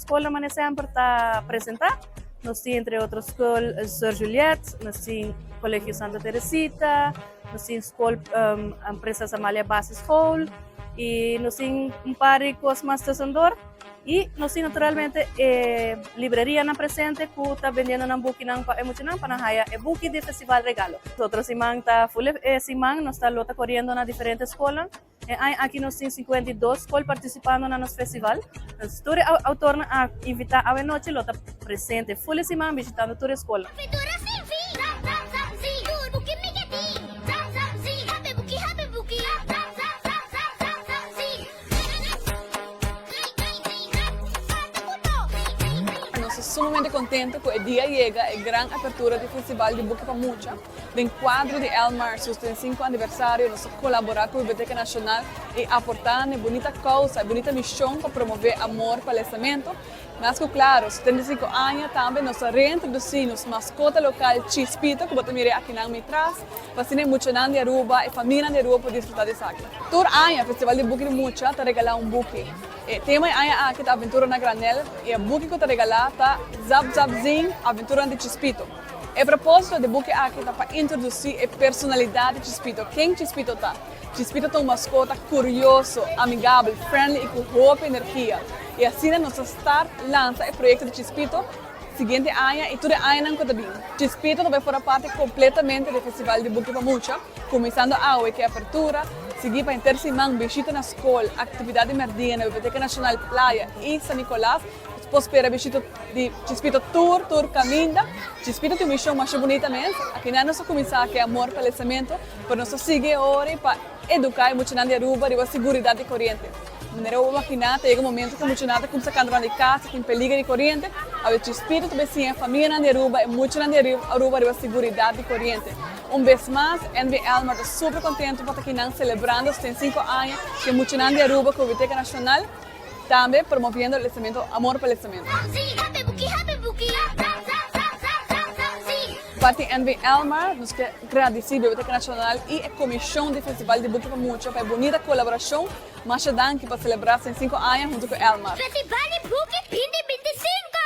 skol manera semper ta presentá. Nos tin entre otro skol Sor Juliet, nos tin Kolegio Santa Teresita, nos tin skol Prinses Amalia Basisschool i nos tin un par di kos mas tusendor. I nos tin naturalmente e librerianan presente ku ta bendiendo nan bukinan pa e muchanan pa nan haya e buki di festival regalo. Otro siman ta ful e siman nos ta lo ta koriendo na diferente skolnan. E aña aki nos tin 52 skol partisipando na nos festival. Entonces tur e outornan a invitá awe nochi lo ta presente ful e siman bishitando tur e skolnan. Aventura sin fin. Zap zap zap zin. Tur buki mi ke tin. Zap zap zin. Hape buki hape buki. Zap zap zap zap zap zap zap zin. Nos ta sumamente contento cu e dia yega e gran apertura di Festival di Buki pa Mucha. Den cuadro di Elmar su 35 aniversario nos ta colabora cu Biblioteca Nacional y aporta na e bunita causa, e bunita mision pa promove amor pa lesamento. Mas cu claro, su 35 aña tambe nos ta reintroduci nos mascota local Chispito cu bo ta mira akinan mi tras. Pa asina e muchanan di Aruba, e famianan di Aruba por disfruta di esaki. Tur aña Festival di Buki di Mucha ta regalá un buki. E tema e aña aki ta Aventura na Granel i e buki ku ta regalá ta Zap Zap Zing, Aventuranan di Chispito. E propósito di e buki aki ta pa introdusí e personalidat di Chispito, ken Chispito ta. Chispito ta un maskota kurioso, amigabel, friendly i ku hopi energia. I asina nos ta start lansa e proyekto di Chispito. Siguiente aña y tur e añanan cu ta bin. Chispito ta bay forma parti completamente di e Festival di Buki pa Mucha, cuminsando awe cu e apertura, sigui pa henter siman bishita na scol, actividad di merdia na Biblioteca Nacional Playa y San Nicolas. Nos por spera bishita di Chispito tur tur caminda. Chispito tin un mision masha bunita mes. Akinan nos a cuminsa cu e amor pa lesamento, pero nos ta sigui e ora pa educa e muchanan di Aruba riba seguridad di coriente. Manera bo imagina ta yega un momento cu muchanan ta cuminsa canta rond di casa, tin peliger di coriente. Awe Chispito ta bay siña e famianan di Aruba, e muchanan di Aruba riba seguridad di coriente. Un bes mas, NV Elmar ta super contento pa ta akinan celebrando 75 aña di e muchanan di Aruba cu Biblioteca Nacional, tambe promoviendo lesamento, amor pa lesamento. Parti NV Elmar, nos ke gradici Biblioteca Nacional y e Comision di Festival di Buki pa Mucha pa e bunita colaboracion. Masha danki pa celebra 65 aña hunto cu Elmar. Festival di Buki 2025!